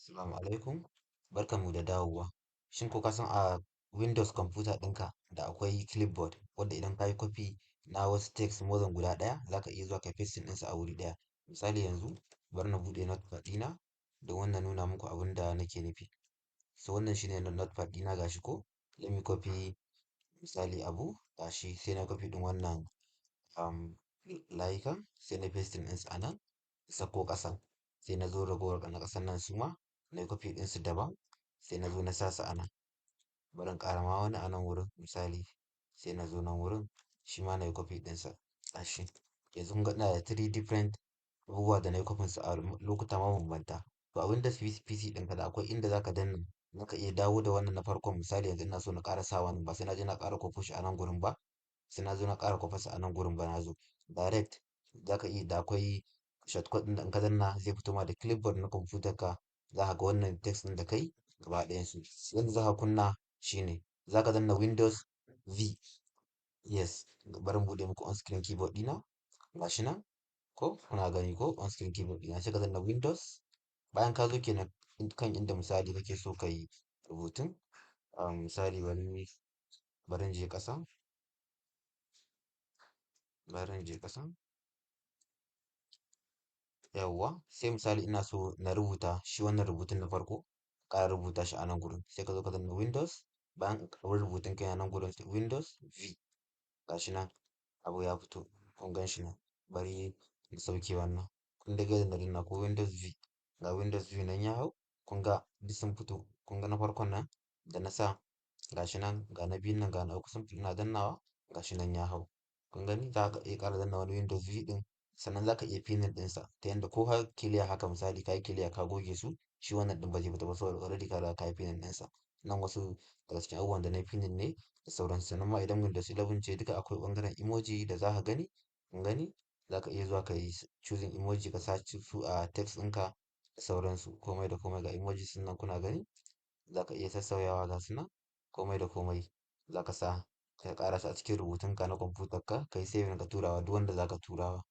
Assalamu alaikum, barkanmu da dawowa. Shin ko ka san a Windows kwamfuta ɗinka da akwai clipboard wanda idan ka yi copy na wasu text more than guda ɗaya, za ka iya zuwa ka pasting ɗinsa a wuri ɗaya? Misali yanzu, bari na buɗe notepad ɗina domin na nuna muku abin da nake nufi. So wannan shine notepad ɗina, gashi ko? Let me copy, misali abu, gashi, sai na copy ɗin wannan layukan, sai na pasting ɗinsu a nan, sako ƙasa. Sai na zo ragowar na ƙasan nan suma na yi copy ɗinsu daban, sai na zo na sa su a nan. Bari in ƙara ma wani a nan wurin, misali, sai na zo nan wurin shi ma na yi copy ɗinsa, gashi. Yanzu kun ga ina da three different abubuwa da na yi copy su a lokuta mabambanta. To, a Windows PC ɗinka da akwai inda za ka danna, za ka iya dawo da wannan na farkon. Misali yanzu ina so na ƙara sa wani, ba sai na je na ƙara copy shi a nan gurin ba, sai na zo na ƙara copy sa a nan gurin ba, na zo. Direct za ka iya, da akwai shortcut ɗin da in ka danna zai fito ma da clipboard na kwamfutar ka, za ka ga wannan text ɗin da kai gaba ɗayan su. Yanda za ka kunna shine za ka danna Windows V. Yes, bari in buɗe muku on screen keyboard ɗina. Gashi nan, ko kuna gani ko on screen keyboard ɗina? Sai ka danna Windows. Bayan ka zo kenan kan inda misali kake so ka yi rubutun. Misali bari in je ƙasa. Bari in je ƙasa. Yawwa, sai misali ina so na rubuta shi wannan rubutun na farko, ƙara rubuta shi a nan gurin. Sai ka zo ka danna Windows, bayan wurin rubutun ka yana nan gurin, Windows V. Gashi nan abu ya fito, kun gan shi nan. Bari na sauke wannan. Kun dai ga yadda na danna ko Windows V. Ga Windows V nan ya hau, kun ga duk sun fito. Kun ga na farkon nan da na sa, gashi nan, ga na biyun nan, ga na uku sun fito, ina dannawa gashi nan ya hau. Kun gani, za ka iya ƙara danna wani Windows V ɗin, sannan za ka iya pinning ɗinsa ta yanda ko har clear haka, misali ka yi clear ka goge su, shi wannan ɗin ba zai fita ba saboda already ka riga ka yi pinning ɗinsa. Nan wasu daga cikin abubuwan da na yi pinning ne da sauransu. Sannan ma idan Windows 11 ce duka, akwai ɓangaren emoji da za ka gani, kun gani, za ka iya zuwa ka yi choosing emoji ka sa su a text ɗinka da sauransu. Komai da komai, ga emojis nan kuna gani, za ka iya sassauyawa, ga su nan, komai da komai za ka sa ka ƙara su a cikin rubutunka na kwamfutarka, ka yi saving, ka turawa duk wanda za ka turawa.